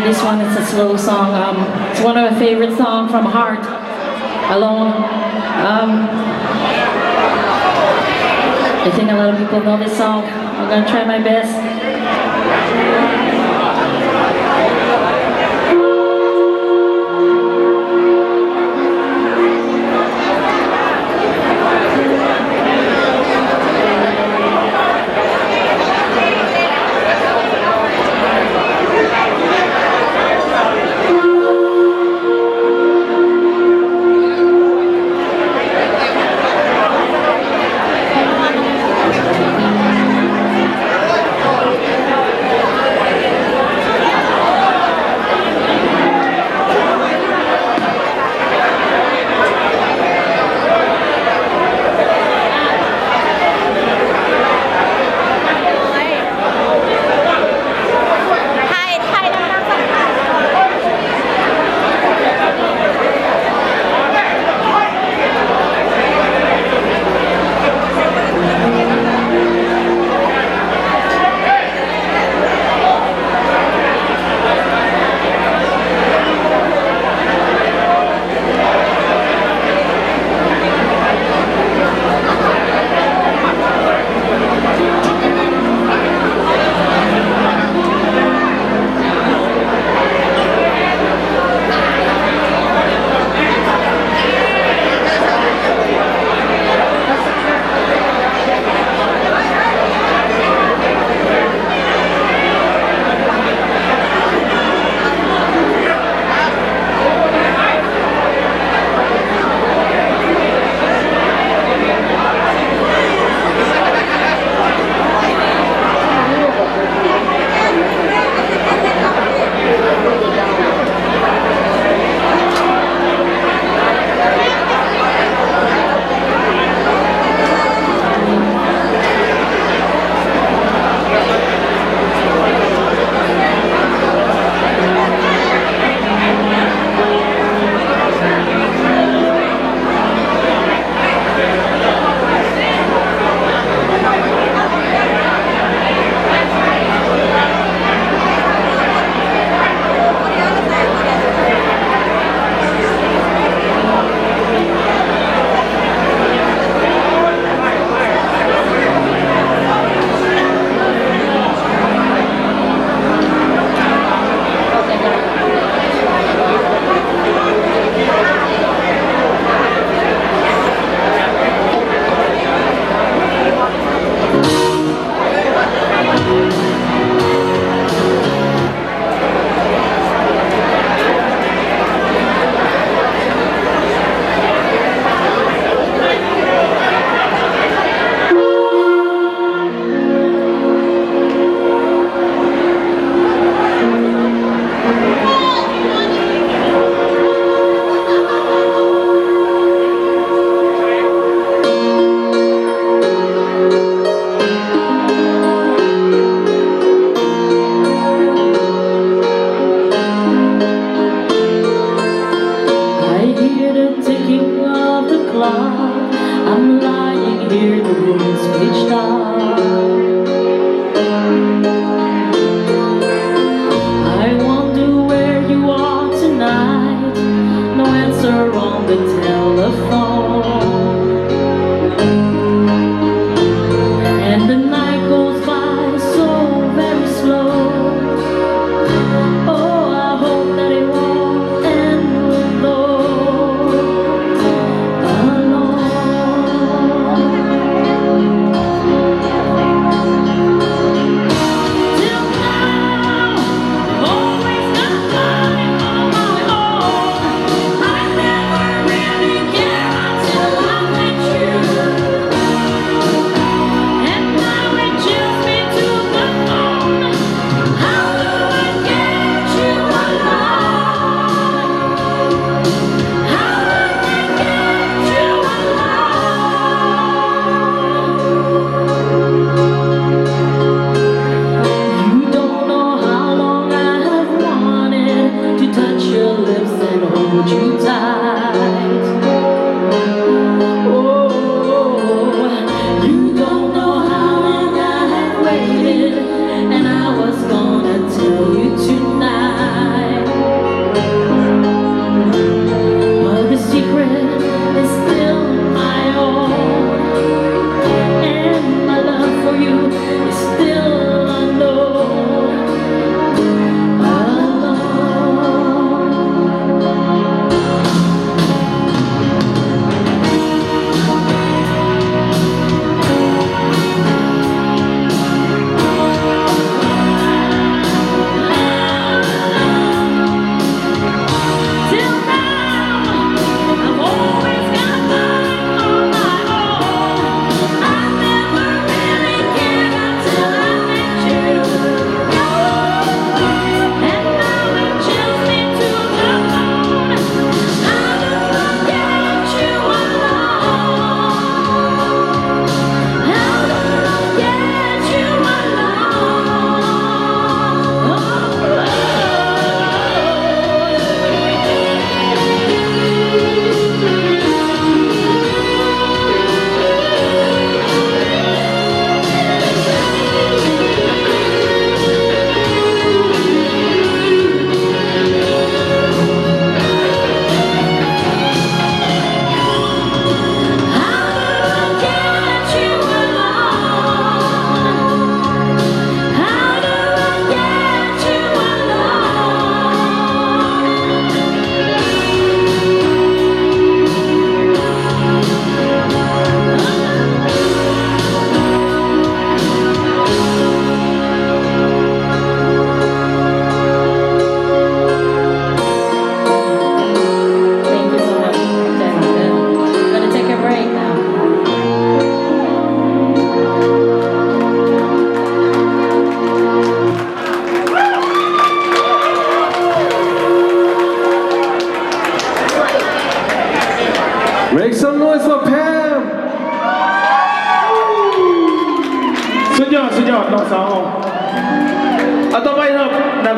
This one is a slow song. Um, it's one of my favorite songs from Heart, Alone. Um, I think a lot of people know this song. I'm gonna try my best.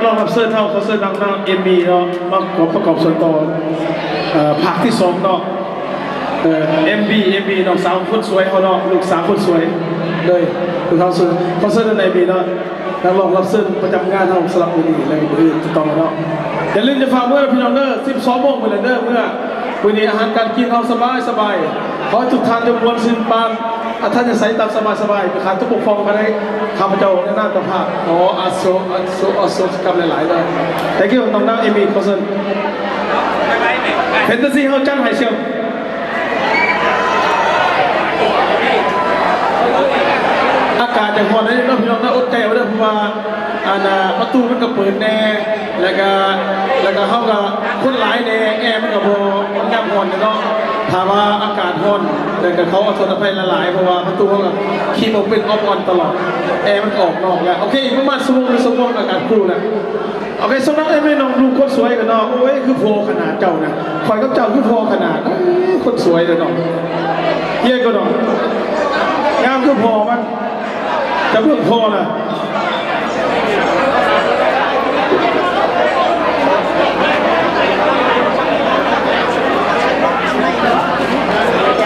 ລອງຮັບເຊີນເຮົາ ຂໍເຊີນນ້ອງໆ ເອັມບີ ເນາະ ມາປະກອບສ່ວນຕໍ່ ເອີ ພາກທີສອງເນາະ ເອີ ເອັມບີ ເອັມບີ ນ້ອງສາວຄົນສວຍເຮົາເນາະ ລູກສາວຄົນສວຍ ໂດຍ ລູກສາວຄົນສວຍ ຂໍເຊີນນາງເອັມບີ ເນາະ ນັກຮ້ອງຮັບເຊີນປະຈຳງານເຮົາສຳລັບມື້ນີ້ ແລະ ມື້ອື່ນຕິດຕໍ່ເນາະ. ຢ່າລືມຈະຝາກເມືອພີ່ນ້ອງເດີ ສິບສອງໂມງມື້ແລະເດີ ເມືອ ມື້ນີ້ອາຫານການກິນເຮົາສະບາຍໆ ຂໍໃຫ້ທຸກທ່ານຈົ່ງມ່ວນຊື່ນປານ ອັດທະຍາໄສຕາມສະບາຍໆ ໄປຂາຍຕົວປົກຟອງພາຍໃນ ຂ້າພະເຈົ້າໃນນາມເຈົ້າພາບ ຂໍອາໂສ ອາໂສ ອາໂສກຳຫຼາຍໆເດີ. Thank you ນ້ອງນາງເອມີ ຂໍເຊີນ Fantasy ເຮົາຈັດໃຫ້ເຊີນ. ອາກາດຈະຮ້ອນແດ່ເນາະ ພີ່ນ້ອງເນາະ ອົດໃຈເອົາເດີ ເພາະວ່າ ອັນ ອ່າ ປະຕູມັນກໍເປີດແດ່ ແລ້ວກະ ແລ້ວກະເຮົາກະຄົນຫຼາຍແດ່ ແອມັນກະບໍ່ ມັນຍາມຮ້ອນເນາະ ຖ້າວ່າອາກາດຮ້ອນ ແລ້ວກະຂໍໂທດອະໄພຫຼາຍໆ ເພາະວ່າປະຕູເຮົາກະຄີບອອບເປັນອອບອອນຕະຫຼອດ ແອມັນກະອອກນອກແລ້ວ. ໂອເຄ ອີກປະມານຊົ່ວໂມງ ຫຼື ຊົ່ວໂມງອາກາດຄູນແລ້ວ. ໂອເຄ ສຳລັບເອັມວີນ້ອງລູກຄົນສວຍກັນເນາະ ໂອ້ຍ ຄືພໍ່ຂະໜາດເຈົ້ານະ ຂ້ອຍກັບເຈົ້າຄືພໍ່ຂະໜາດ ເອີ ຄົນສວຍເດີເນາະ ເອີ ກໍເນາະ ງາມຄືພໍ່ມັນ ຈະເບິ່ງພໍ່ນະ.